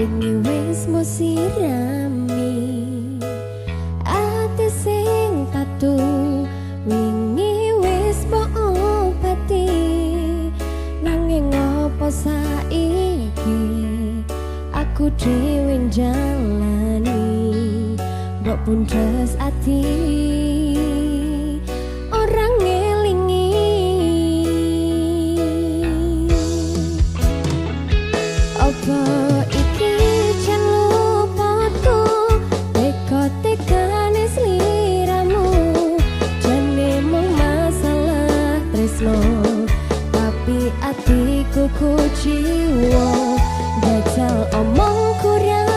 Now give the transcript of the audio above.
Wingi wis mbok sirami ati sing tatu, wingi wis mbok obati, nanging opo saiki aku dhewe njalani, mbok pundes ati ora ngelingi. Apa iki jan luputku teka-tekane sliramu? Jane mung masalah tresno, tapi atiku kuciwa. Jajal omong kurang